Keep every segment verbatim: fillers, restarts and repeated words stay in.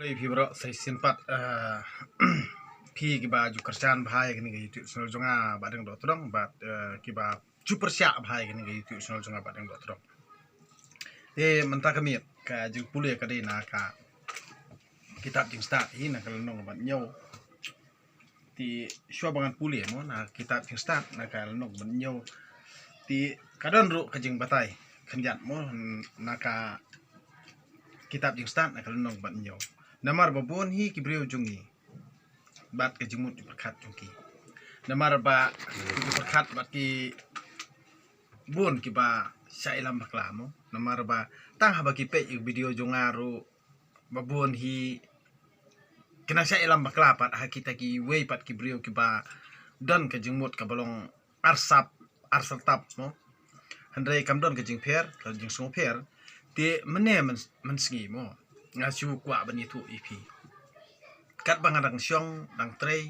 Phi baroh sa shisien pat, eh, phi kiba ju kyrshan bha ïa kane ka YouTube channel jong nga Bah Dieng Dohtdong bad, eh, kiba ju pyrshah bha ïa kane ka YouTube channel jong nga Bah Dieng Dohtdong. Te mynta ka miet ka jingpule ka dei na ka kitab Jingstad hi na ka lynnong ba hynñiew. Te shuwa ba ngan pule mo na kitab Jingstad na ka lynnong ba hynñiew. Te ka don ruh ka jingbatai khyndiat mo na ka kitab Jingstad na ka lynnong ba hynñiew. Namar ba bun hi ki briew jong ngi bad ka jingmut jingpyrkhat jong ki. Namar ba ki jingpyrkhat bad ki bun kiba shah ïalam bakla mo. Namar ba tang haba ki peit ïa ka video jong nga ruh ba bun hi ki nang shah ïalam bakla pat ha kita kiwei pat ki briew kiba don ka jingmut kaba long arsap arsap tap mo. Hynrei kam don ka jingpher ka jingsngewpher. Te mynne myn, mynsngi mo nga shu kwah ban ïathuh ïa phi. Katba nga dang shong dang trei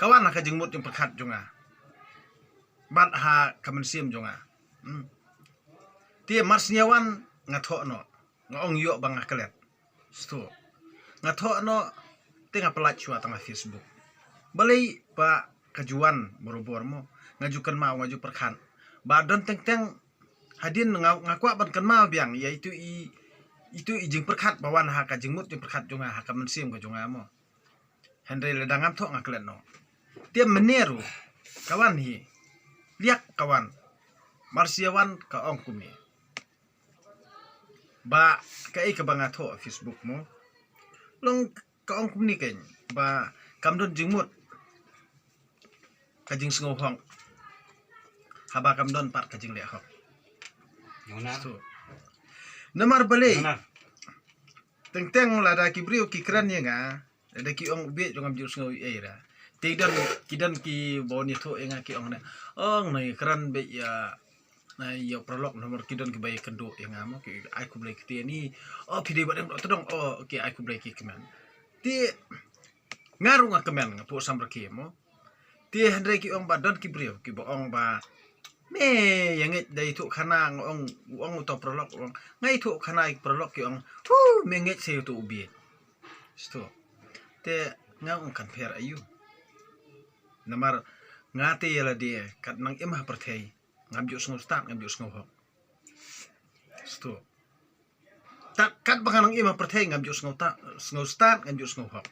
ka wan ha ka jingmut jingpyrkhat jong nga bad ha ka mynsiem jong nga. Hmm. Te mar shu wan nga thoh noh, nga ong ïoh ba nga klet. Shuh. Nga thoh noh te nga pynlait shuwa tang ha Facebook. Balei ba ka ju wan barabor mo. Nga ju kynmaw, nga ju pyrkhat ba don teng teng hadien nga, nga kwah ban kynmaw biang ïa itu i, itu i jingpyrkhat ba wan ha ka jingmut jingpyrkhat jong nga, ha ka mynsiem ka jong nga mo. Hynrei lada ngam thoh nga klet noh. Te mynne ruh ka wan hi. Liak ka wan. Mar shu wan ka ong kumne. Ba kaei kaba nga thoh ha Facebook mo. Long ka ong kumne keiñ ba kam don jingmut ka jingsngewhok haba kam don pat ka jingleh hok. Namar balei teng teng lada ki briew ki kren ïa nga, lada ki ong u bieit jong ngam ju sngew ei ra. Te ki don, ki don kiba wan ïathuh ïa nga ki ong ne, ong ne kren beit ïa na ïa u paralok namar ki don kiba ïakynduh ïa nga mo, ki ai khublei kti ni. O phi dei Bah Dieng Dohtdong, o ki ai khublei ki kmen. Te nga ruh nga kmen nga phuh sam rakhe mo. Te hynrei ki ong ba don ki briew kiba ong ba me ïa ngeit da ïathuh khana, nga ong, u ong uto u paralok, u ong nga ïathuh khana ïa u paralok, ki ong hu me ngeit sa ïathuh u bieit. Shuh. Te nga ong kan pher aïu. Namar nga te ïa lade kat nang im ha pyrthei ngam ju sngewstad, ngam ju sngewhok. Shuh. Kat ba nga nang im ha pyrthei ngam ju sngewstad, ngam ju sngewhok.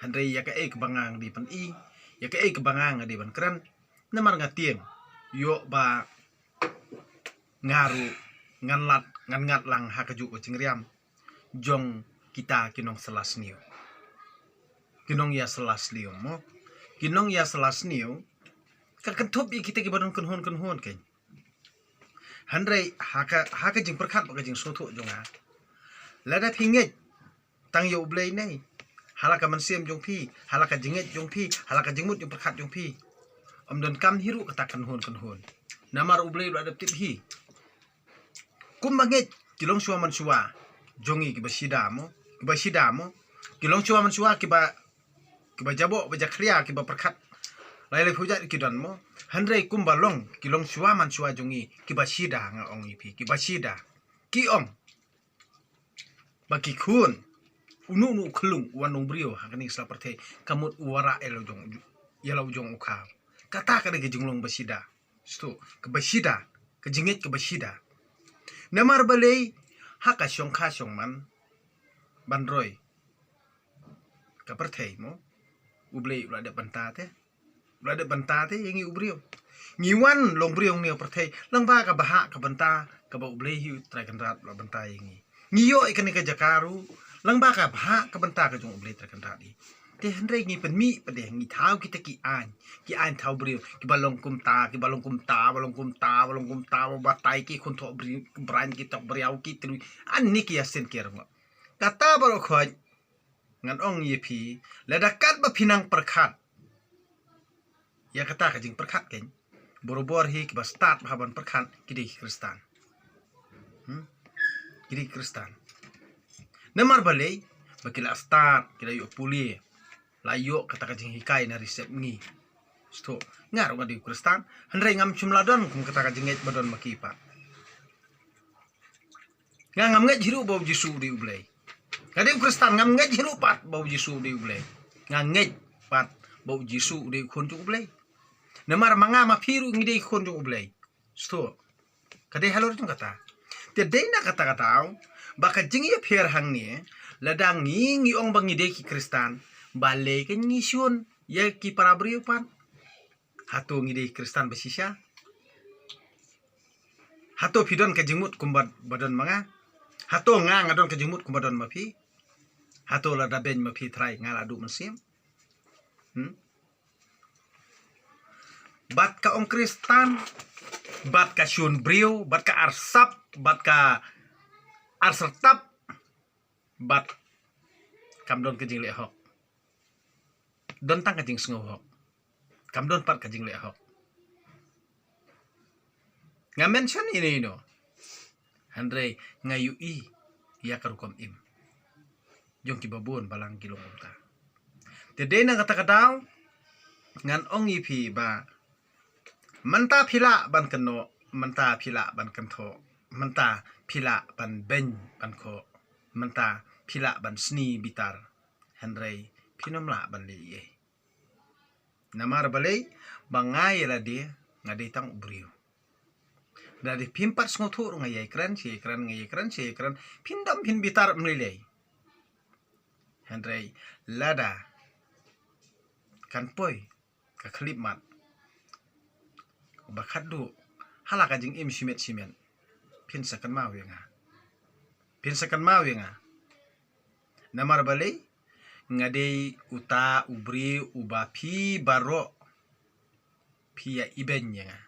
Hynrei ïa kaei kaba nga dei ban i, ïa kaei kaba nga dei ban kren. Namar nga tieng ïoh ba nga ruh ngan lad, ngan ngat lang ha kajuh ka jingriam jong kita ki nongshah sniew. Ki nongïashah sniew mo. Ki nongïashah sniew ka kynthup ïa kita kiba don kynhun kynhun keiñ. Hynrei ha ka, ha ka jingpyrkhat bad ka jingsngewthuh jong nga, lada phi ngeit tang ïa U Blei ne ha la ka mynsiem jong phi, ha la ka jingngeit jong phi, ha la ka jingmut jingpyrkhat jong phi, ym donkam hi ruh kata kynhun kynhun. Namar U Blei u la dep tip hi. Kumba ngeit ki longshuwa manshuwa jong ngi kiba shida mo, kiba shida mo, ki longshuwa manshuwa kiba, kiba jaboh ba jakhlia kiba pyrkhat lai lai phew jait ki don mo. Hynrei kumba long ki longshuwa manshuwa jong ngi kiba shida, nga ong ïa phi kiba shida. Ki ong ba ki khun, uno uno u khyllung u wan long briew ha kane ka sla pyrthei ka mut u wanrah ïa la u jong, ïa la u jong u khaw. Kata ka dei ka jinglong ba shida. Shuh, kaba shida, ka jingngeit kaba shida. Namar balei ha ka shongkha shongman ban roi ka pyrthei mo, U Blei u la dep bynta te. U la dep bynta te ïa ngi u briew. Ngi wan long briew ngi ha pyrthei lyngba ka bhah ka bynta kaba U Blei hi u Trai Kynrad u la bynta ïa ngi. Ngi ïoh ïa kane ka jaka ruh lyngba ka bhah ka bynta ka jong U Blei Trai Kynrad hi. Te hynrei ngi pynmih pat de, ngi thaw kita ki aiñ, ki aiñ thaw briew, kiba long kumta, kiba long kumta, ba long kumta, ba long kumta, ba batai ki khun thoh bri-, briew, ki tok briew, ki trui. Ani ki ïasynker mo. Kata baroh khoit ngan ong ïa phi, lada katba phi nang pyrkhat ïa kata ka jingpyrkhat keiñ, barabor hi kiba stad bha ban pyrkhat ki dei ki Khristan. Hmm? Ki dei ki Khristan. Namar balei? Ba ki la stad, ki la ïoh pule, la ïoh kata ka jinghikai na reserve ngi. Shuh, nga ruh nga dei u Khristan, hynrei ngam shym la don kum kata ka jingngeit ba don ma ki pat. Nga ngam ngeit hi ruh ba U Jisu u dei U Blei. Nga dei u Khristan, ngam ngeit hi ruh pat ba u Jisu u dei u Blei. Nga ngeit pat ba u Jisu u dei u Khun jong u Blei. Namar ma nga ma phi ruh ngi dei khun jong u Blei. Sngewthuh. Ka dei halor jong kata. Te dei na kata ka daw ba ka jingïapher hangne, lada ngi ngi ong ba ngi dei ki Khristan, balei kan ngi shun ïa ki para briew pat? Hato ngi dei Khristan ba shisha? Hato phi don ka jingmut kumba ba don ma nga? Hato nga nga don ka jingmut kumba don ma phi? Hato lada beiñ ma phi Trai nga la duh mynsiem? Hmm? Bad ka ong Khristan, bad ka shun briew, bad ka arsap, bad ka arsap, bad kam don ka jingleh hok. Don tang ka jingsngew hok. Kam don pat ka jingleh hok. Nga mention ino ino. Hynrei nga ïohi ïa ka rukom im jong kiba bun balang ki long kumta. Te dei na kata ka daw ngan ong ïa phi ba mynta phi lah ban kynnoh, mynta phi lah ban kynthoh, mynta phi lah ban beiñ ban khoh, mynta phi lah ban sni bitar. Hynrei phin ym lah ban leh ei ei. Namar balei? Ba nga ïa lade nga dei tang u briew. Lada phim pat sngewthuh ruh nga ïai kren, shi ïai kren, nga ïai kren, shi ïai kren, phin dom phin bitar ym lei lei. Hynrei lada kan poi ka khyllipmat ba khatduh ha la ka jingim shimet shimet, phin sa kynmaw ïa nga. Phin sa kynmaw ïa nga. Namar balei? Nga dei uta u briew uba phi baroh phi ïa ibeiñ ïa nga.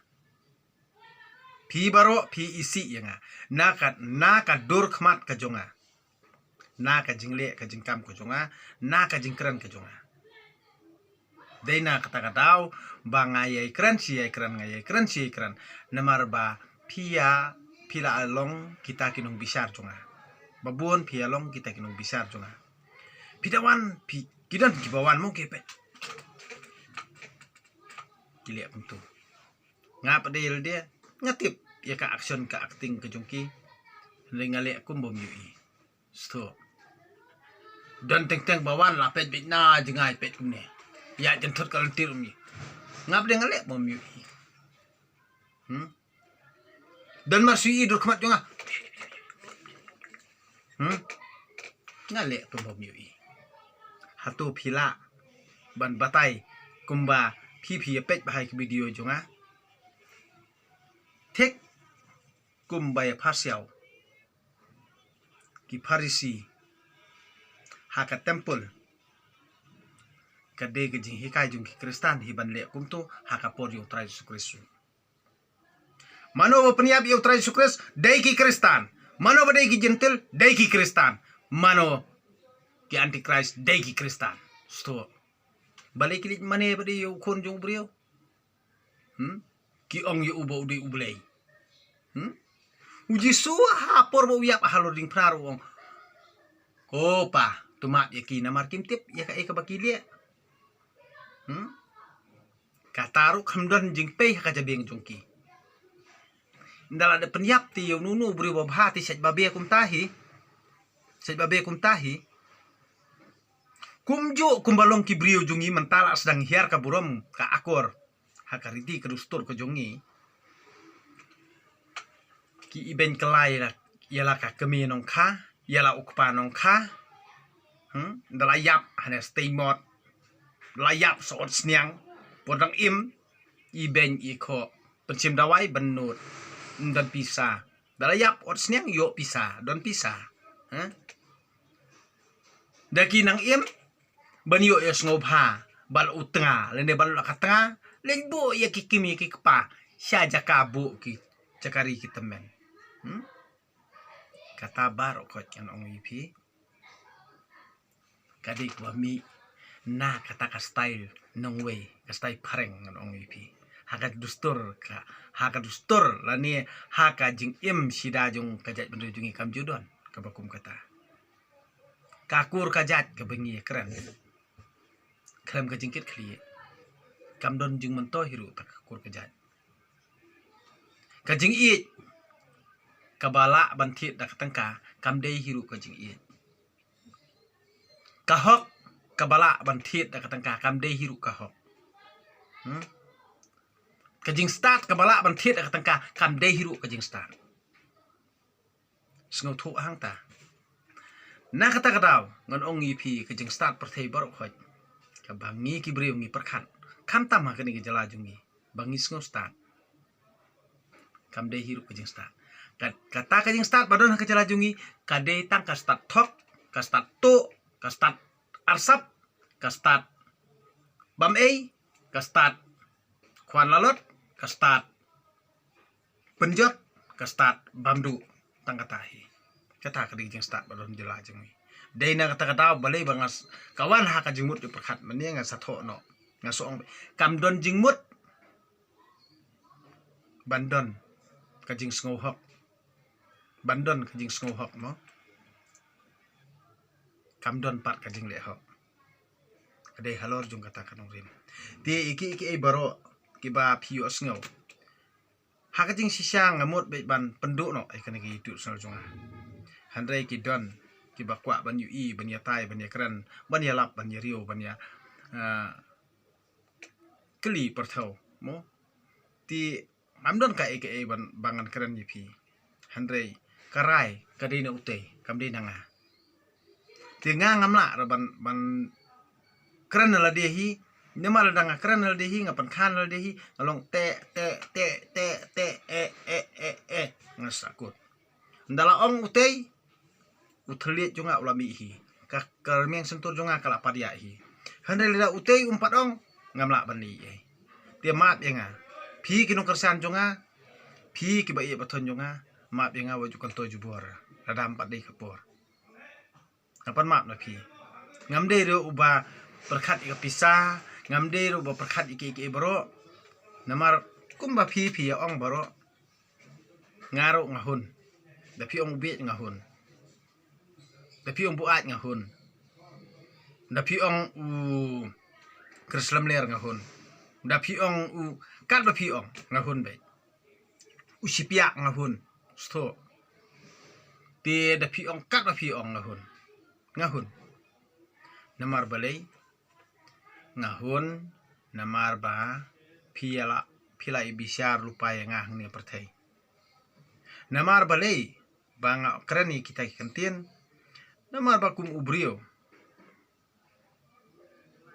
Phi baroh phi isih ïa nga na ka, na ka dur khmat ka jong nga, na ka jingleh ka jingkam ka jong nga, na ka jingkren ka jong nga. Dei na kata ka daw ba nga ïai kren shi ïai kren, nga ïai kren shi ïai kren. Namar ba phi ïa, phi la long kita ki nongbishar jong nga. Ba bun phi ïa long kita ki nongbishar jong nga. Phi da wan, phi, ki don kiba wan mo ki peit. Ki leh kumto. Nga pat dei lade nga tip ïa ka action ka acting ka jong ki. Hynrei nga leh kum bym ïohi. Sngewthuh. Don teng teng ba wan la peit beit na jngai peit kumne. Ïa jan thut ka lynti rum ïa. Nga pat dei nga leh bym ïohi. Hmm? Don mar shu i dur khmat jong nga. Hmm? Nga leh kum bym ïohi. Hato phi lah ban batai kumba phi phi ïa peit ba hai ka video jong nga? Thik kumba ïa pharsiaw ki Pharisi ha ka temple. Ka dei ka jinghikai jong ki Khristan hi ban leh kumto ha ka por jong u Trai Jisu Khrist. Mano ba pynïap ïa u Trai Jisu Khrist dei ki Khristan. Mano ba dei ki Jentil dei ki Khristan. Mano ki Antichrist dei ki Khristan. Sngewthuh. Balei ki leit mane ba dei ïa u Khun jong u briew? Hmm? Ki ong ïa u ba u dei u Blei. Hmm? U Jisu ha por ba u ïap halor diengphna u ong, ko Pa, to map ïa ki namar kim tip ïa kaei kaba ki leh. Hmm? Kata ruh kam don jingpei ha ka jabieng jong ki. Ynda la dep pynïap te ïa uno uno u briew babha te sait babe kumta hi. Sait babe kumta hi. Kumjuh kumba long ki briew jong ngi mynta la sdang hiar ka burom ka akor ha ka riti ka dustur ka jong ngi. Ki ibeiñ kylla ïa la, ïa la ka kmie nongkha, ïa la u kpa nongkha. Hmm? Da la ïap hane stei mot. Da la ïap sa ot sniang. Por dang im, ibeiñ i khoh, pynshim dawai ban nud. Don pisa. Da la ïap ot sniang ïoh pisa, don pisa. Huh? Da ki nang im ban ïoh ïa sngewbha, ban u tnga lane ban la ka tnga, leit buh ïa ki kmie ki kpa sha jaka buh ki jaka ri ki tymmen. Hmm? Kata baroh kot ngan ong ïa phi. Ka dei kaba mih na kata ka style nongwei, ka style phareng ngan ong ïa phi. Ha ka dustur ka, ha ka dustur lane ha ka jingim sida jong ka jaitbynriew jong ngi kam ju don kaba kum kata. Ka kur ka jait kaba ngi ïa kren khlem ka jingkitkhlieh, kam don jingmyntoi hi ruh ta ka kur ka jait. Ka jingïeit kaba lah ban thied da ka tyngka kam dei hi ruh ka jingïeit. Ka hok kaba lah ban thied da ka tyngka kam dei hi ruh ka hok. Hmm? Ka jingstad kaba lah ban thied da ka tyngka kam dei hi ruh ka jingstad. Sngewthuh hangta. Na kata ka daw ngan ong ïa phi ka jingstad pyrthei baroh khoit, kaba ngi ki briew ngi pyrkhat, khamtam ha kane ka jylla jong ngi, ba ngi sngewstad, kam dei hi ruh ka jingstad. Ka, kata ka jingstad ba don ha ka jylla jong ngi ka dei tang ka stad thok, ka stad tuh, ka stad arsap, ka stad bam ei, ka stad khwan lalot, ka stad pynjot, ka stad bam duh. Tang kata hi. Kata ka dei jingstad ba don jylla jong ngi. Dei na kata ka daw balei ba nga s-, ka wan ha ka jingmut jong pyrkhat mynne nga sa thoh noh. Nga sa ong kam don jingmut ban don ka jingsngewhok. Ban don ka jingsngewhok mo. Kam don pat ka jingleh hok. Ka dei halor jong kata ka nongrim. Te ïa ki, ïa ki ei baroh kiba phi ïohsngew. Ha ka jingshisha nga mut beit ban pynduh noh ïa kane ka YouTube channel jong nga. Hynrei ki don kiba kwah ban ïohi, ban ïatai, ban ïakren, ban ïalap, ban ïariew, ban ïa, ah, kylli pyrthew mo. Te ngam don kaei kaei ban, ba ngan kren ïa phi. Hynrei ka rai ka dei na utei, kam dei na nga. Te nga ngam lah ruh ban, ban kren na lade hi. Namar lada nga kren na lade hi, nga pynkha na lade hi, nga long te, te, te, te, te, e, e, e, e. Nga sa kut. Nda la ong utei, u thylliej jong nga u la mih hi. Ka, ka rmiang shyntur jong nga ka la pat ïaid hi. Hynrei lada utei um pat ong, ngam lah ban leh ei. Te map ïa nga. Phi ki nongkyrshan jong nga, phi kiba ïeit ba thon jong nga, map ïa nga, wat ju kyntu jubor lada ym pat dei ka por. Nga pan map na phi. Ngam dei ruh uba pyrkhat ïa ka pisa, ngam dei ruh uba pyrkhat ïa kiei kiei baroh. Namar kumba phi, phi ïa ong baroh, nga ruh nga hun. Da phi ong u bieit nga hun. Da phi ong buaid nga hun. Da phi ong u kyrslem ler nga hun. Da phi ong u katba phi ong nga hun beit. U shipiak nga hun. Sngewthuh. Te da phi ong katba phi ong nga hun. Nga hun. Namar balei? Nga hun namar ba phi la, phi la ibishar lypa ïa nga hangne pyrthei. Namar balei ba nga kren ïa kita ki kyntien? Namar ba kum u briew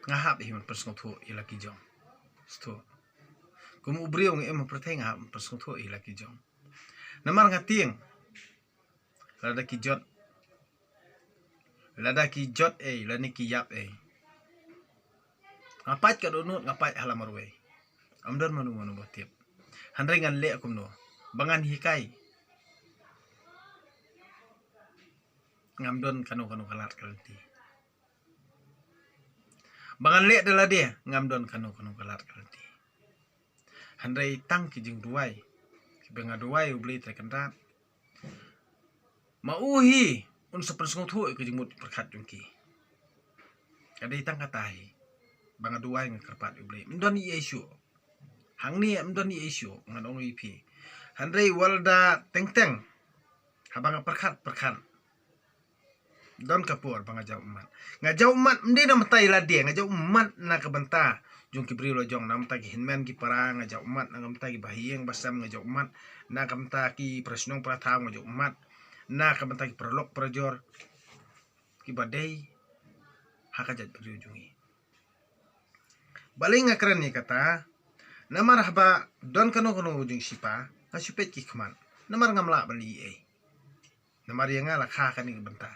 nga hap hi ban pynsngewthuh ïa la ki jong. Sngewthuh. Kum u briew nga im ha pyrthei nga hap ban pynsngewthuh ïa la ki jong. Namar nga tieng lada ki jot, lada ki jot ei, lane ki ïap ei, nga pait ka dohnud, nga pait ha la marwei. Ym don mano mano ba tip. Hynrei ngan leh kumno? Ba ngan hikai. Ngam don kano kano ka lad ka lynti. Ba ngan leh da lade, ngam don kano kano ka lad ka lynti. Hynrei tang ki jingduwai kiba nga duwai U Blei Trai Kynrad, ma u hi un sa pynsngewthuh ïa ka jingmut pyrkhat jong ki. Ka dei tang kata hi ba nga duwai, nga kyrpad ïa U Blei. Ym don ei ei shuh. Hangne ym don ei ei shuh, ngan ong ïa phi. Hynrei wat la da teng teng, haba nga pyrkhat pyrkhat, don ka por ba nga jaw ummat. Nga jaw ummat ym dei na bynta ïa lade, nga jaw ummat na ka bynta jong ki briew la jong, na bynta ki hynmen ki para nga jaw ummat, na ka bynta ki bahaïing basem nga jaw ummat, na ka bynta ki para shnong para thaw nga jaw ummat, na ka bynta ki paralok parajor kiba dei ha ka jaitbynriew jong ngi. Balei nga kren ïa kata? Namar haba don kano kano ka jingshipa, nga shu peit ki khmat. Namar ngam lah ban leh ei ei. Namar ïa nga la kha kane ka bynta.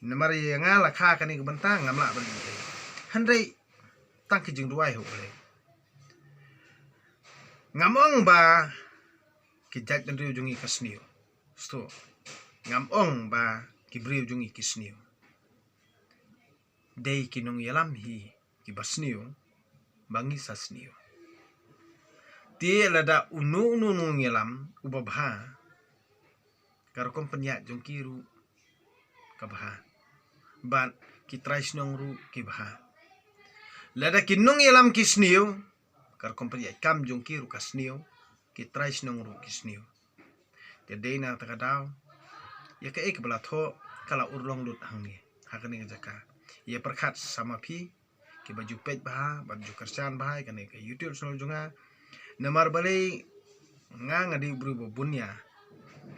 Namar ïa nga la kha kane ka bynta, ngam lah ban leh ei ei. Hynrei tang ki jingduwai ha U Blei. Ngam ong ba ki jaitbynriew jong ngi ka sniew. Sngewthuh. Ngam ong ba ki briew jong ngi ki sniew. Dei ki nongïalam hi kiba sniew ba ngi sa sniew. Te lada uno uno u nongïalam uba bha, ka rukom pynïaid jong ki ruh ka bha. Bad ki trai shnong ruh ki bha. Lada ki nongïalam ki sniew, ka rukom pynïaid kam jong ki ruh ka sniew, ki trai shnong ruh ki sniew. Te dei na kata ka daw, ïa kaei kaba la thoh ka la urlong lut hangne. ha kane ka jaka. Ïa pyrkhat sa ma phi kiba ju peit bha bad ju kyrshan bha ïa kane ka YouTube channel jong nga. Namar balei nga nga dei u briew ba bun ïa.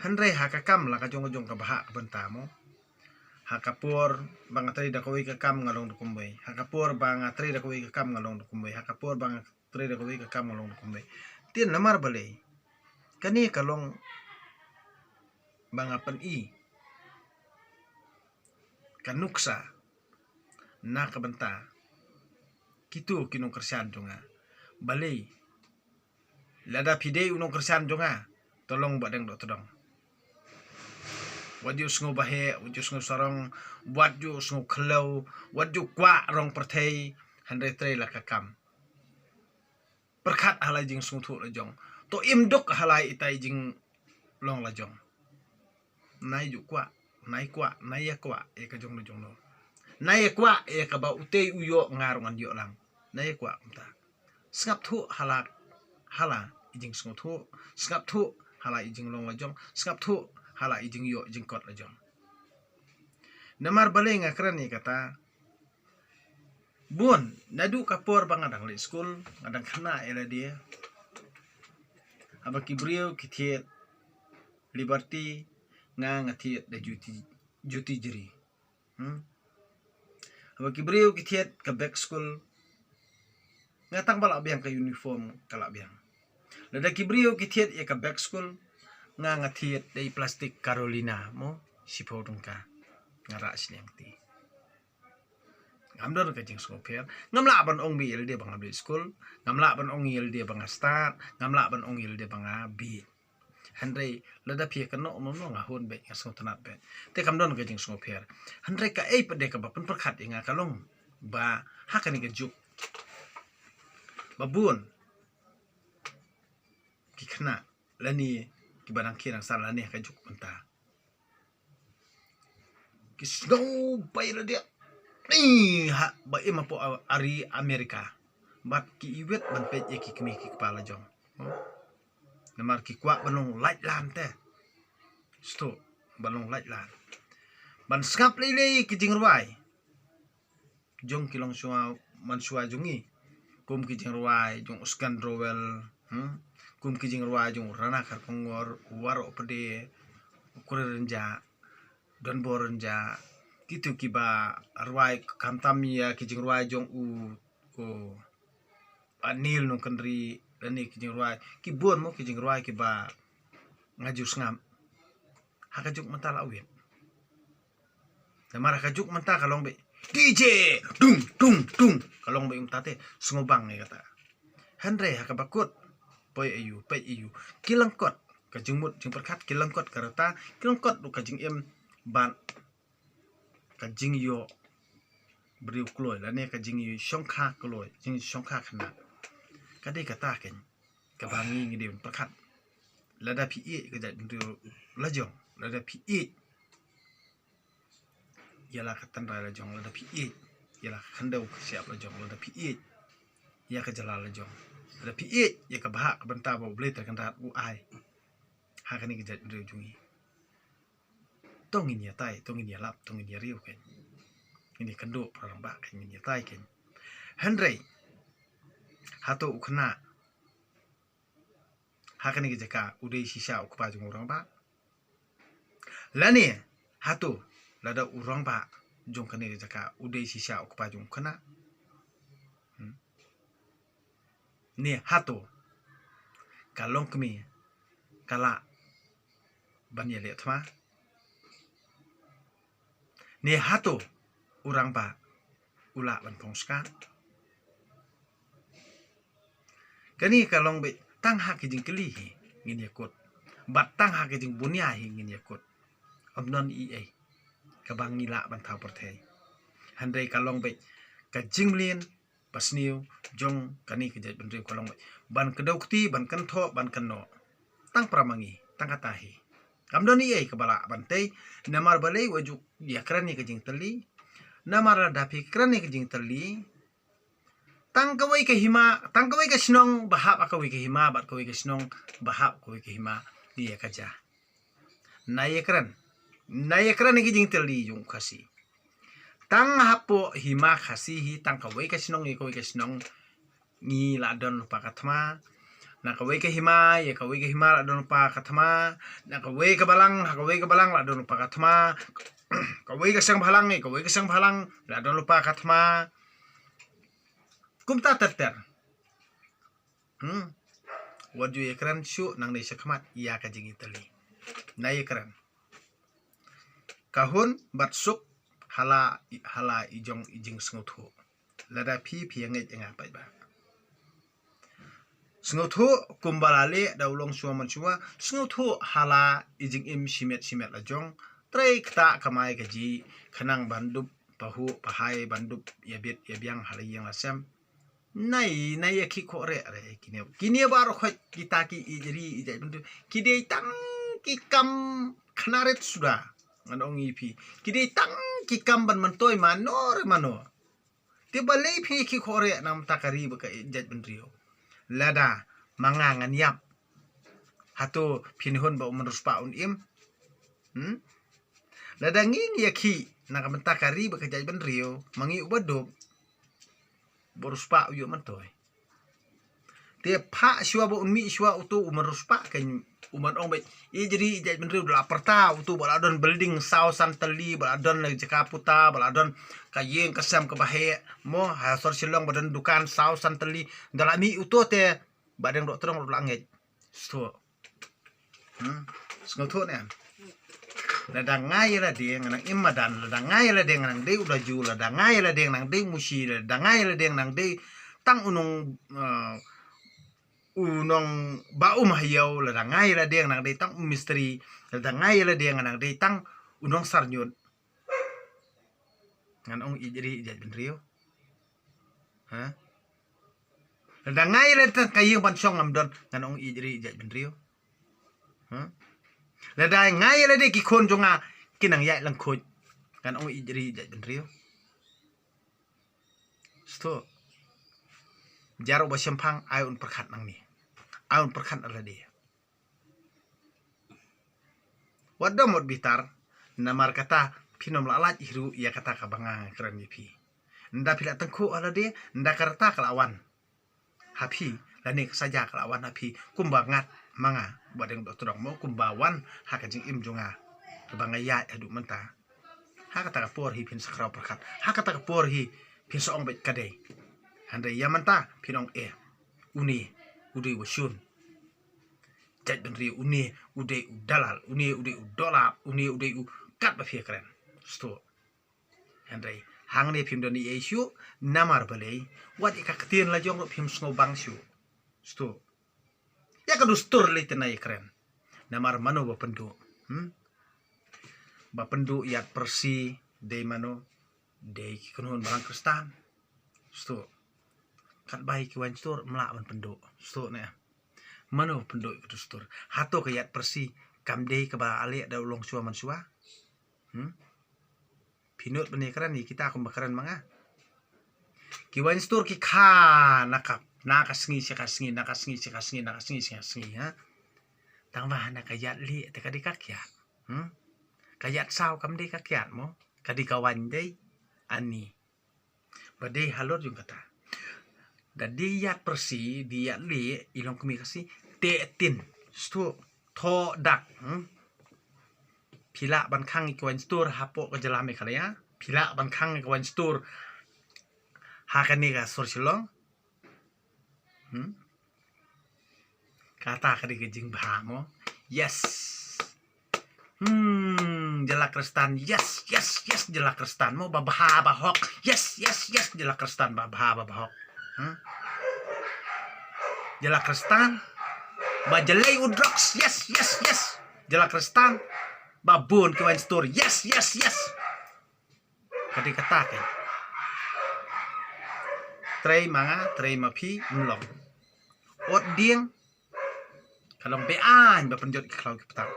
Hynrei ha ka kam la ka jong ka jong ka bha ka bynta mo. Ha ka por ba nga trei da kawei ka kam nga long da kumwei. Ha ka por ba nga trei da kawei ka kam nga long da kumwei. Ha ka por ba nga trei da kawei ka kam nga long da kumwei. Te namar balei? Kane ka long ba nga pyni ka nuksa na ka bynta kito ki nongkyrshan jong nga. Balei? Lada phi dei u nongkyrshan jong nga, to long ba dang doh tdong. Wat ju sngew baheh, wat ju sngew sarong, wat ju sngew khlaw, wat ju kwah rong pyrthei, hynrei trei la ka kam. Pyrkhat ha la i jingsngewthuh la jong. To im duk ha la itai jinglong la jong. Nai ju kwah, nai kwah, nai ïa kwah ïa ka jong no jong no. Nai ïa kwah ïa kaba utei u ïoh nga ruh ngan ïoh lang. Nai ïa kwah kumta. Sngap thuh ha la, ha la i jingsngewthuh. Sngap thuh ha la i jinglong la jong. Sngap thuh ha la i jingïoh jingkot la jong. Namar balei nga kren ïa kata? Bun, naduh ka por ba nga dang leit skul, nga dang khynnah ïa lade. Haba ki briew ki thied Liberty, nga nga thied da Jyoti, Jyoti Jri. Hmm? Haba ki briew ki thied ka bag skul, nga tang ba lah biang ka uniform ka lah biang. Lada ki briew ki thied ïa ka bag skul, nga nga thied da i plastik Carolina mo, shiphew tyngka. Nga rah sniang ti. Ngam don ka jingsngewpher. Ngam lah ban ong beit ïa lade ba ngam leit skul. Ngam lah ban ong ïa lade ba nga stad. Ngam lah ban ong ïa lade ba nga beit. Hynrei lada phi ïa kynnoh kumno nga hun beit, nga sngewtynnat beit. Te kam don ka jingsngewpher. Hynrei kaei pat de kaba pynpyrkhat ïa nga ka long ba ha kane ka juk ba bun ki khynnah lane kiba dang khie dang san lane ha ka juk mynta ki sngew ba ïa lade, eh, ha ba im hapoh a-, ari Amerika. Bad ki iwit ban peit ïa ki kmie ki kpa la jong. Hmm? Namar ki kwah ban long laitlan te. Sdang ban long laitlan. Ban sngap lei lei ki jingrwai jong ki longshuwa manshuwa jong ngi. Kum ki jingrwai jong u Sgan Rowell, hmm? Kum ki jingrwai jong u Rana Kharkongor, u Waroh Pde, u Kure Rynjah, Donbor Rynjah, kito kiba rwai khamtam ïa ki jingrwai jong u, u Anil Nongkynrih, lane ki jingrwai, ki bun mo ki jingrwai kiba nga ju sngap. Ha ka juk mynta la wit. Namar ha ka juk mynta ka long beit D J, dung, dung, dung. Ka long beit mynta te, sngewbang ïa kata. Hynrei ha kaba kut, poi aïu, peit aïu. Ki lyngkot, ka jingmut, jingpyrkhat, ki lyngkot ka rta, ki lyngkot ruh ka jingim, bad ka jingïoh briew kloi, lane ka jingïoh shongkha kloi, jingshongkha khynnah. Ka dei kata keiñ kaba ngi ngi dei ban pyrkhat. Lada phi ïeit ka jaitbynriew la jong, lada phi ïeit ïa la ka tynrai la jong, lada phi ïeit ïa la ka khyndew ka shyiap la jong, lada phi ïeit ïa ka jylla la jong, lada phi ïeit ïa ka bhah ka bynta ba U Blei Trai Kynrad u ai ha kane ka jaitbynriew jong ngi. To ngin ïatai, to ngin ïalap, to ngin ïariew keiñ. Ngin ïakynduh para rangbah keiñ, ngin ïatai keiñ. Hynrei hato u khynnah ha kane ka jaka u dei shisha u kpa jong u rangbah? Lane hato lada u rangbah jong kane ka jaka u dei shisha u kpa jong u khynnah? Hmm? Ne hato ka longkmie ka lah ban ïaleh thma? Ne hato u rangbah u lah ban phong skhat? Kane ka long beit tang ha ki jingkylli hi ngin ïakut, bad tang ha ki jingbunia hi ngin ïakut. Ym don ei ei kaba ngi lah ban thaw pyrthei. Hynrei ka long beit ka jingmlien basniew jong kane ka jaitbynriew ka long beit ban kdew kti, ban kynthoh, ban kynnoh. Tang para ma ngi, tang kata hi. Kam don ei ei kaba lah ban tei. Namar balei? Wat ju ïakren ïa ka jingtylli. Namar lada phi kren ïa ka jingtylli, tang kawei ka hima, tang kawei ka shnong ba hap ha kawei ka hima, bad kawei ka shnong ba hap ha kawei ka hima. Ïa ka jia. Nai ïakren. Nai ïakren ïa ka jingtylli jong u Khasi. Tang hapoh hima Khasi hi, tang kawei ka shnong ïa kawei ka shnong ngi la don lypa ka thma. Na kawei ka hima ïa kawei ka hima la don lypa ka thma. Na kawei ka balang ha kawei ka balang la don lypa ka thma. Kawei ka seng balang ïa kawei ka seng balang la don lypa ka thma. Kumta ter ter. Hmm. Wat ju ïakren shuh nangne shakhmat ïa ka jingïatylli. Na ïakren. Ka hun bad suk ha la, ha la i jong i jingsngewthuh. Lada phi phi ïa ngeit ïa nga paidbah. Sngewthuh kumba la leh da u longshuwa manshuwa, sngewthuh ha la i jingim shimet shimet la jong, trei ktah kamai kajih, khnang ban dup pahuh pahai, ban dup ïabit ïabiang ha la ïing la sem. Nai, nai ïa ki khoh reh reh kine. Kine baroh khoit kita ki ïeit ri ïeit jaitbynriew. Ki dei tang ki kam khana rit suda. Ngan ong ïa phi. Ki dei tang ki kam ban myntoi mano re mano. Te balei phi ïa ki khoh reh na ka bynta ka ri bad ka ïeit jaitbynriew. Lada ma nga ngan ïap, hato phin hun ba u myn riewspah un im? Hmm? Lada ngi ngi ïa ki na ka bynta ka ri bad ka jaitbynriew, ma ngi uba duk, ba u riewspah u ïoh myntoi. Te phah shuwa ba un mih shuwa uto u myn riewspah, kan u myn ong ba ïeit ri ïeit jaitbynriew, da la pyrta uto ba la don building saw san tylli, ba la don la jaka puta, ba la don ka ïing ka sem kaba heh mo, ha sor Shillong ba don dukan saw san tylli. Da la mih uto te Bahdeng Dohtdong ruh la ngeit. Sngewthuh. Hmm. Sngewthuh ne em? Lada nga ïa lade nga nang im madan, lada nga ïa lade nga nang dei u Daju, lada nga ïa lade nga nang dei u Mushi, lada nga ïa lade nga nang dei tang u nong, eh, u nong ba um ha ïew, lada nga ïa lade nga nang dei tang u mistri, lada nga ïa lade nga nang dei tang u nongsarñiut. Ngan ong ïeit ri ïeit jaitbynriew. Ha? Lada nga ïa lade tang ka ïing ban shong ngam don, ngan ong ïeit ri ïeit jaitbynriew. Ha? Lada nga ïa lade ki khun jong nga ki nang ïaid lyngkhuid, ngan ong ïeit ri ïeit jaitbynriew. Sngewthuh. Jar uba shemphang ai un pyrkhat nangne. Ai un pyrkhat ha lade. Wat dom wat bitar, namar kata phin ym lah lait hi ruh ïa kata kaba nga kren ïa phi. Ynda phi la tyngkhuh ha lade, ynda ka rta ka la wan ha phi, lane ka saja ka la wan ha phi, kumba ngat ma nga Bahdeng Dohtdong mo, kumba wan ha ka jingim jong nga kaba nga ïaid haduh mynta. Ha kata ka por hi phin sa khraw pyrkhat, ha kata ka por hi phin sa ong beit ka dei. Hynrei ïa mynta phin ong eh, une u dei uba shun jaitbynriew, une u dei u dalal, une u dei u dolap, une u dei u kat ba phi ïa kren. Sngewthuh. Hynrei hangne phim don ei ei shuh, namar balei, wat ïa ka ktien la jong ruh phim sngewbang shuh. Sngewthuh. Ïa ka dustur lei te nai ïa kren. Namar mano ba pynduh? Hmm? Ba pynduh ïaid pyrsi dei mano? Dei ki kynhun balang Khristan. Sngewthuh. Katba ïa ki wainstur ym lah ban pynduh. Sngewthuh ne. Mano pynduh ïa ka dustur? Hato ka ïaid pyrsi kam dei kaba leh da u longshuwa manshuwa? Hmm? Phi nud ban ïa kren ïa kita kumba kren ma nga. Ki wainstur ki kha na ka, na ka sngi sha ka sngi, na ka sngi sha ka sngi, na ka sngi sha ka sngi, ha. Tangba na ka ïaid lieh te ka dei ka kiad. Hmm? Ka ïaid saw kam dei ka kiad mo. Ka dei ka wain dei. Ani. Ba dei halor jong kata. Da dei ïaid pyrsi, dei ïaid lieh, i longkmie Khasi, teh tin. Sngewthuh, thoh dak. Hmm? Phi lah ban khang ïa ki wainstur hapoh ka jylla Meghalaya. Phi lah ban khang ïa ki wainstur ha kane ka sor Shillong. Hmm? Kata ka dei ka jingbha mo. Yes. Hmm, jylla Khristan. Yes, yes, yes, jylla Khristan mo ba bha ba hok. Yes, yes, yes, jylla Khristan ba bha ba hok. Hmm? Jylla Khristan ba jlei u drugs. Yes, yes, yes. Jylla Khristan ba bun ki wainstur. Yes, yes, yes. Ka dei kata kein. Trei ma nga, trei ma phi, ym long. Ot dieng ka long be-aiñ ba pynjot ki khlaw ki ptang.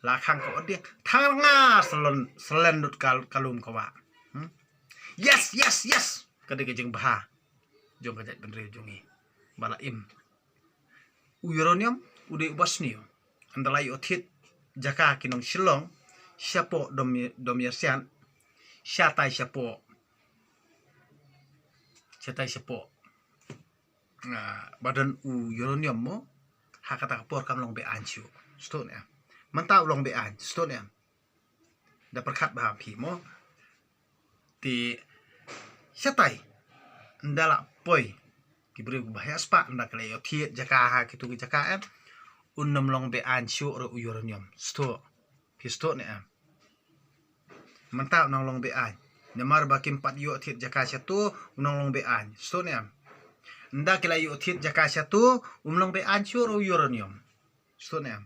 La khang ka ot dieng, thang nga salon, salen lut ka, ka lum ka wah. Hmm? Yes, yes, yes. Ka dei ka jingbha jong ka jaitbynriew jong ngi ba la im. U uranium u dei uba sniew. Ynda la ïoh thied jaka ki nong Shillong, shapoh Dom, Dom Ïarsiat, shatai shapoh Shatai shapoh, ah, ba don u uranium mo, ha kata ka por kam long be-aiñ shuh. Sdang ne em? Mynta u long be-aiñ, sdang ne em? Da pyrkhat bha phi mo. Te shatai, ynda la poi ki briew ba heh spah, ynda ki la ïoh thied jaka ha kitu ki jaka em, un ym long be-aiñ shuh ruh u uranium. Sdang. Phi sdang ne em? Mynta u nang long be-aiñ. Namar ba kim pat ïoh thied jaka shatu, u nang long be-aiñ. Sdang ne em? Ynda ki la ïoh thied jaka shatu, um long be-aiñ shuh ruh u uranium. Sdang ne em?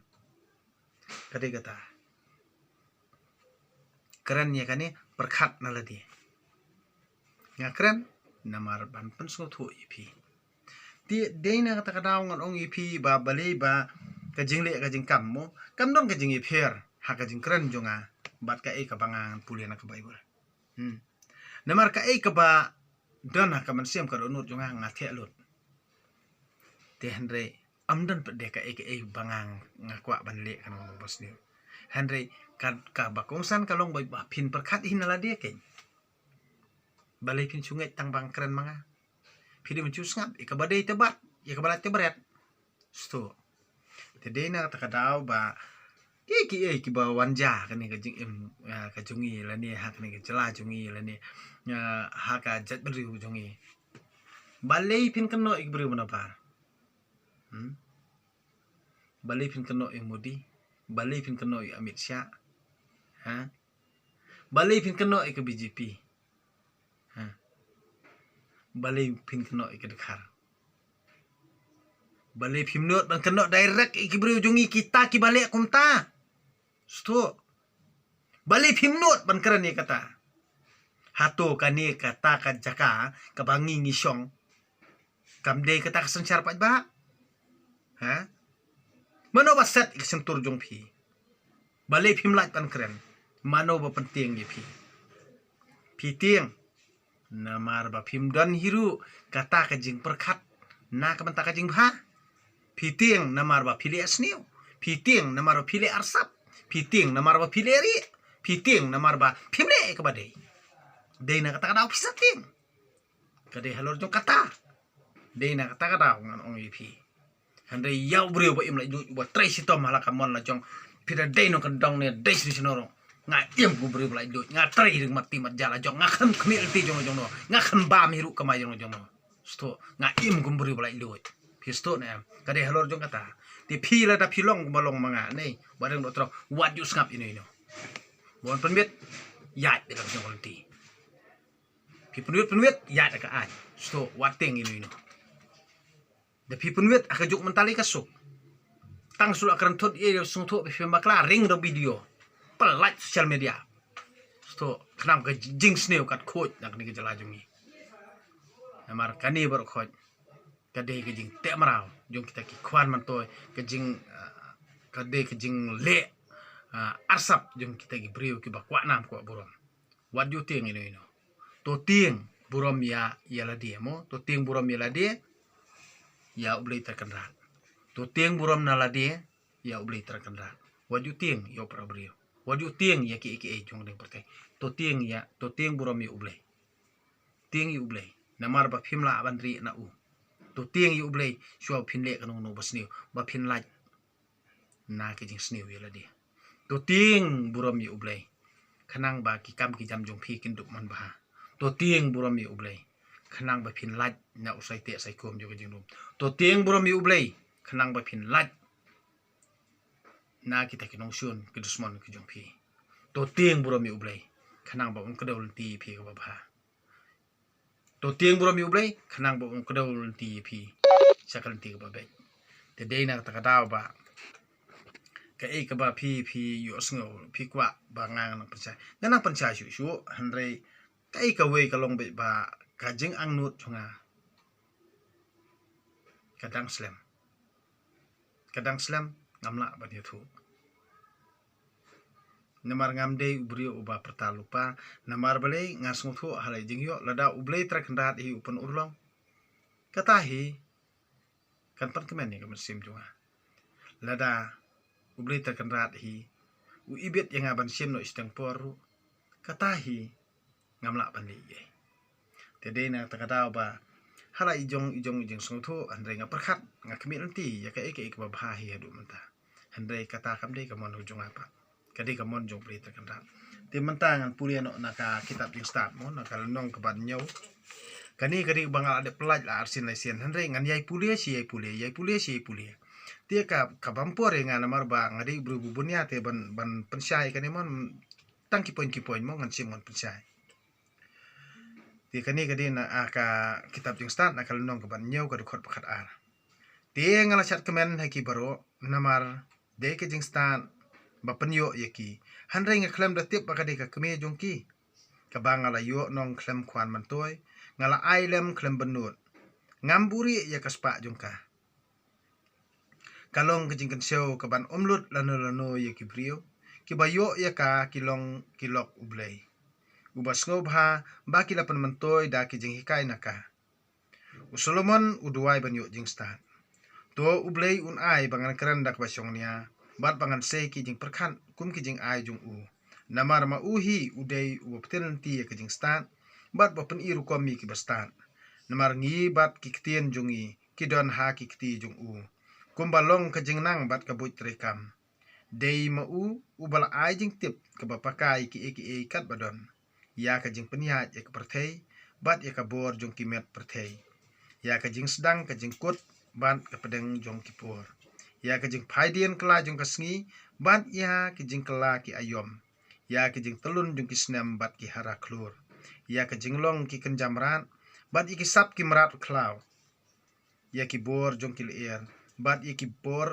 Ka dei kata. Kren ïa kane, pyrkhat na lade. Nga kren namar ban pynsngewthuh ïa phi. Te dei na kata ka daw ngan ong ïa phi ba balei ba ka jingleh ka jingkam mo, kam don ka jingïapher ha ka jingkren jong nga bad kaei kaba nga ngan pule na ka Baibl. Hmm. Namar kaei kaba don ha ka mynsiem ka dohnud jong nga, nga theh lut. Te hynrei ym don pat de kaei kaei ba nga, nga kwah ban leh kano kano ba sniew. Hynrei ka, kaba kongsan ka long ba, ba phin pyrkhat hi na lade keiñ. Balei phin shu ngeit tang ba nga kren ma nga? Phi dei ban shu sngap ïa kaba dei te bat, ïa kaba lait te bret. Sdang. Te dei na kata ka daw ba ki, ki, eh, kiba wan jia ha kane ka jingim, ah, ka jong ngi lane ha kane ka jylla jong ngi lane, ah, ha ka jaitbynriew jong ngi. Balei phin kynnoh ïa ki briew ba nabar? Hmm? Balei phin kynnoh ïa Modi? Balei phin kynnoh ïa Amit Shah? Ha? Balei phin kynnoh ïa ka B J P? Ha? Balei phin kynnoh ïa ka Dkhar? Balei phim nud ban kynnoh direct ïa ki briew jong ngi kita kiba leh kumta? Sdang. Balei phim nud ban kren ïa kata? Hato kane kata ka jaka kaba ngi ngi shong, kam dei kata ka synshar paidbah? Ha? Mano ba set ïa ka shyntur jong phi? Balei phim lait ban kren? Mano ba pyntieng ïa phi? Phi tieng namar ba phim don hi ruh kata ka jingpyrkhat na ka bynta ka jingbha. Phi tieng namar ba phi leh sniew. Phi tieng namar ba phi leh arsap. Phi tieng namar ba phi leh rieh. Phi tieng namar ba phim leh kaba dei. Dei na kata ka daw phi sa tieng. Ka dei halor jong kata. Dei na kata ka daw ngan ong ïa phi. Hynrei ïa u briew ba im laitluid, uba trei shitom ha la ka mon la jong. Phi da dei nongkyndong ne dei shisha nongkyndong. Nga im kum u briew ba laitluid. Nga trei ring mat ti mat ja la jong. Nga khan khmih lynti jong no jong no. Nga khan bam hi ruh kamai jong no jong no. Sdang, nga im kum u briew ba laitluid. Phi sdang ne em? Ka dei halor jong kata. Te phi lada phi long kumba long ma nga ne, ba dang doh tyrok, wat ju sngap ino ino. Ba wan pynwit, ïaid da ka jong ka lynti. Phi pynwit pynwit, ïaid da ka aiñ. Sdang, wat tieng ino ino. Da phi pynwit ha ka juk mynta lei ka suk. Tang shu la kren thut ïa sngewthuh, phi pynbakla ring da video. Pynlait social media. Sdang, khnang ka jingsniew kat khuid na kane ka jylla jong ngi. Namar kane baroh khoit ka dei ka jingteh mraw jong kita ki khwan myntoi, ka jing, ah, ka dei ka jingleh, ah, arsap jong kita ki briew kiba kwah nam kwah burom. Wat ju tieng ino ino. To tieng burom ïa, ïa lade mo. To tieng burom ïa lade, ïa U Blei Trai Kynrad. To tieng burom na lade, ïa U Blei Trai Kynrad. Wat ju tieng ïa u para briew. Wat ju tieng ïa kiei kiei jong ka pyrthei. To tieng ïa, to tieng burom ïa U Blei. Tieng ïa U Blei namar ba phim lah ban rieh na u. To tieng ïa U Blei shuwa ba phin leh kano kano ba sniew, ba phin lait na ka jingsniew ïa lade. To tieng burom ïa U Blei khnang ba ki kam ki jam jong phi kin dup man bha. To tieng burom ïa U Blei khnang ba phin lait na u saiteh saikom jong ka jinglum. To tieng burom ïa U Blei khnang ba phin lait na kita ki nongshun ki dusmon ki jong phi. To tieng burom ïa U Blei khnang ba un kdew lynti ïa phi kaba bha. To tieng burom ïa U Blei khnang ba un kdew lynti ïa phi sha ka lynti kaba beit. Te dei na kata ka daw ba kaei kaba phi, phi ïohsngew, phi kwah ba nga nang pynshai, nga nang pynshai shuh shuh, hynrei kaei kawei ka long beit ba ka jingangnud jong nga ka dang slem. Ka dang slem, ngam lah ban ïathuh. Namar ngam dei u briew uba pyrta lypa, namar balei, nga sngewthuh ha la i jingïoh, lada U Blei Trai Kynrad hi u pynurlong, kata hi kan pynkmen ïa ka mynsiem jong nga. Lada U Blei Trai Kynrad hi u ibit ïa nga ban shim noh shiteng por ruh, kata hi ngam lah ban leh ei ei. Te dei na kata ka daw ba ka la i jong i jong i jong sngewthuh, hynrei nga pyrkhat, nga khmih lynti ïa kaei kaei kaba bha hi haduh mynta. Hynrei kata kam dei ka mon ka jong nga pat, ka dei ka mon jong U Blei Trai Kynrad. Te mynta ngan pule noh na ka kitab Jingstad mo, na ka lynnong kaba hynñiew. Kane ka dei ba nga la dep pyllait la arsien laisien, hynrei ngan ïai pule shi ïai pule, ïai pule shi ïai pule. Te ka, kaba ym por ïa nga namar ba nga dei u briew ba bun ïa te ban, ban pynshai kane mo, tang ki point ki point mo ngan shim ngan pynshai. Te kane ka dei na, ah, ka kitab Jingstad na ka lynnong kaba hynñiew ka dkhot ba khatar. Te nga la shad kmen ha ki baroh namar dei ka jingstad ba pynïoh ïa ki. Hynrei nga khlem da tip ba ka dei ka kmie jong ki. Kaba nga la ïoh nong khlem khwan myntoi, nga la ai lem khlem bynnud. Ngam buhrieh ïa ka spah jong ka. Ka long ka jingkynshew kaban ym lut lano lano ïa ki briew. Kiba ïoh ïa ka ki long ki lok U Blei uba sngewbha ba ki la pynmyntoi da ki jinghikai na ka. U Solomon u duwai ban ïoh jingstad. To U Blei un ai ba ngan kren da kaba shongnia bad ba ngan sei ki jingpyrkhat kum ki jingai jong u. Namar ma u hi u dei uba pynlynti ïa ka jingstad bad ba pyni rukom ïa kiba stad. Namar ngi bad ki ktien jong ngi ki don ha ki kti jong u, kumba long ka jingnang bad ka buit treikam. Dei ma u uba la ai jingtip kaba paka ïa kiei kiei katba don, ïa ka jingpynïaid ïa ka pyrthei bad ïa ka bor jong ki met pyrthei, ïa ka jingsdang ka jingkut bad ka pdeng jong ki por, ïa ka jingphaidien kylla jong ka sngi bad ïa ka jingkylla ki aïom, ïa ka jingtyllun jong ki snem bad ki hara khlur, ïa ka jinglong ki kynja mrad bad ïa ki sap ki mrad khlaw, ïa ki bor jong ki lyer bad ïa ki bor,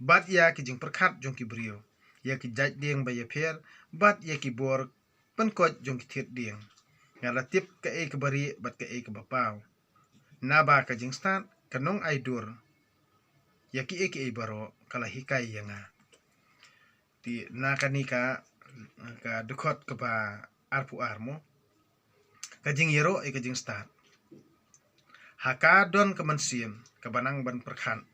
bad ïa ki jingpyrkhat jong ki briew, ïa ki jait dieng ba ïapher bad ïa ki bor pynkoit jong ki thied dieng. Nga la tip kaei kaba rieh bad kaei kaba paw. Naba ka jingstad ka nongai dur ïa kiei kiei baroh, ka la hikai ïa nga. Te na kane ka, ka dkhot kaba arphew ar mo, ka jingïaroh ïa ka jingstad. Ha ka don ka mynsiem kaba nang ban pyrkhat,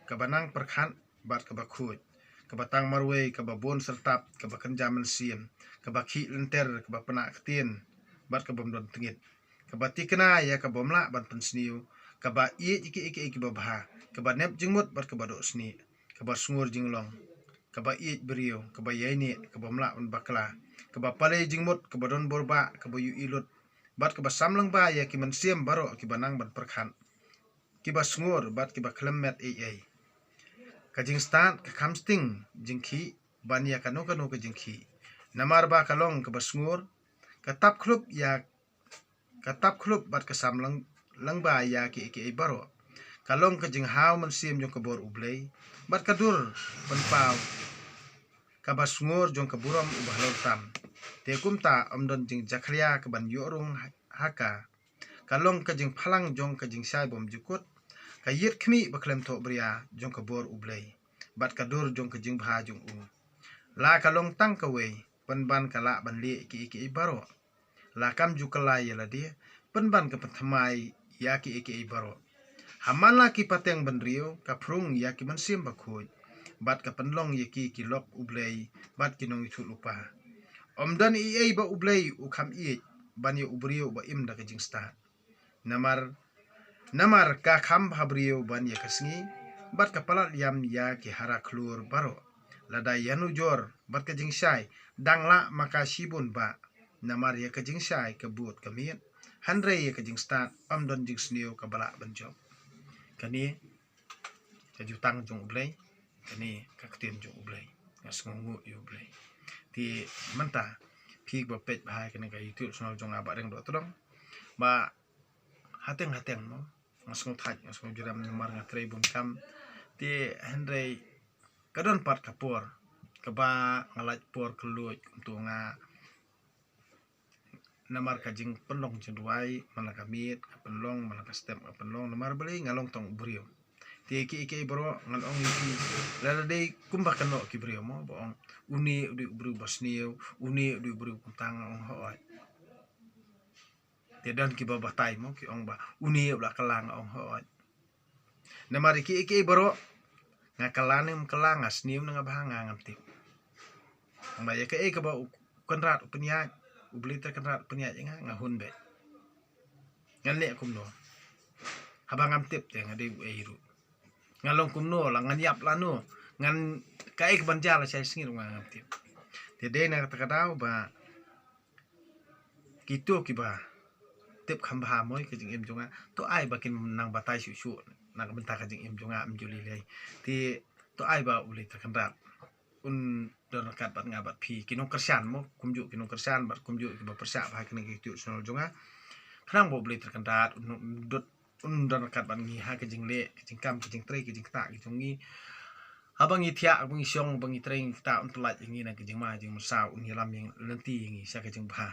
kaba nang pyrkhat bad kaba khuid, kaba tang marwei, kaba bun syrtap, kaba kynja mynsiem, kaba khih lynter, kaba pynah ktien bad kaba ym don tngit, kaba thikna ïa ka bym lah ban pynsniew, kaba ïeit ïa kiei kiei kiba bha, kaba nep jingmut bad kaba doh snieh, kaba sngur jinglong, kaba ïeit briew, kaba ïaineh, kaba ym lah ban bakla, kaba pale jingmut, kaba don bor bah, kaba ïohi lut bad kaba sam lyngba ïa ki mynsiem baroh kiba nang ban pyrkhat, kiba sngur bad kiba khlem met ei ei. Ka jingstad ka kham sting jingkhih ban ïa kano kano ka jingkhih, namar ba ka long kaba sngur, ka tap khlop ïa, ka tap khlop bad ka sam lyng, lyngba ïa kiei kiei baroh. Ka long ka jinghaw mynsiem jong ka bor U Blei bad ka dur pynpaw kaba sngur jong ka burom uba halor tam. Te kumta ym don jingjakhlia kaban ïoh rung ha, ha ka. Ka long ka jingphlang jong ka jingshai bymjukut, ka ïit khmih ba khlem thohbria jong ka bor U Blei bad ka dur jong ka jingbha jong u. La ka long tang kawei, pynban ka lah ban leh kiei kiei baroh. La kam ju kylla ïa lade, pynban ka pynthymmai ïa kiei kiei baroh. Ha man la ki pateng bynriew ka phrung ïa ki mynsiem bakhuid bad ka pynlong ïa ki ki lok U Blei bad ki nongïathuhlypa. Ym don ei ei ba U Blei u kham ïeit ban ïa u briew ba im da ka jingstad. Namar, namar ka kham ha briew ban ïa ka sngi bad ka palat ïam ïa ki hara khlur baroh. Lada ïanujor bad ka jingshai dang lah ma ka shibun bah. Namar ïa ka jingshai ka bud ka miet, hynrei ïa ka jingstad ym don jingsniew kaba lah ban jop. Kane ka jutang jong U Blei, kane ka ktien jong U Blei. Nga sngewnguh ïa U Blei. Te mynta phi ba peit bha ïa kane ka YouTube channel jong nga Bah Riang Dohtdong, ba hateng hateng mo, nga sngewthait, nga sngewjrem namar nga trei bun kam. Te hynrei ka don pat ka por kaba nga lait por kylluid kumto nga, namar ka jingpynlong jingduwai man la ka miet ka pynlong, man la ka step ka pynlong, namar balei nga long tang u briew. Te kiei kiei baroh ngan ong ïa ki, lada dei kumba kynnoh ki briew mo ba ong une u dei u briew ba sniew, une u dei u briew kumta, nga ong hooid. Te don kiba batai mo ki ong ba une u la kylla, nga ong hooid. Namar ïa kiei kiei baroh nga kylla ne ym kylla, nga sniew ne nga bha, nga ngam tip. Namar ïa kaei kaba u Kynrad u pynïaid, U Blei Trai Kynrad u pynïaid ïa nga, nga hun beit. Ngan leh kumno? Haba ngam tip te nga dei u ei ruh. Nga long kumno la, ngan ïap lano, ngan kaei kaban jia la shai sngi ruh nga ngam tip. Te dei na kata ka daw ba kito kiba tip kham bha mo ïa ka jingim jong nga, to ai ba kin nang batai shuh shuh na ka bynta ka jingim jong nga, ym ju lei lei. Te to ai ba U Blei Trai Kynrad un don ryngkat bad nga bad phi ki nongkyrshan mo, kumjuh ki nongkyrshan bad kumjuh kiba pyrshah bha ha kane ka YouTube channel jong nga. Khnang ba U Blei Trai Kynrad un, un dot, un don ryngkat bad ngi ha ka jingleh, ka jingkam, ka jingtrei, ka jingktah ka jong ngi. Haba ngi thiah, haba ngi shong, haba ngi trei, ngi ktah, un pyllait ïa ngi na ka jingma jingmynsaw, un ïalam ïa lynti ïa ngi sha ka jingbha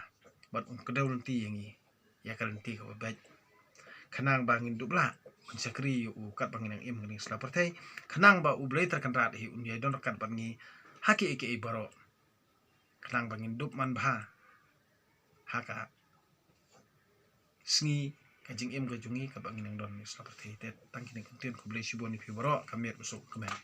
bad un kdew lynti ïa ngi ïa ka lynti kaba beit. Khnang ba ngin dup lah ban shakri ïa u katba ngin nang im ha kane ka sla pyrthei. Khnang ba U Blei Trai Kynrad hi un ïai don ryngkat bad ngi ha kiei kiei baroh. Khnang ba ngin dup man bha ha ka sngi, ka jingim ka jong ngi kaba ngin nang don ha kane ka sla pyrthei. Te tang kine ki ktien, khublei shibun ïa phi baroh, ka miet ba suk, ka miet.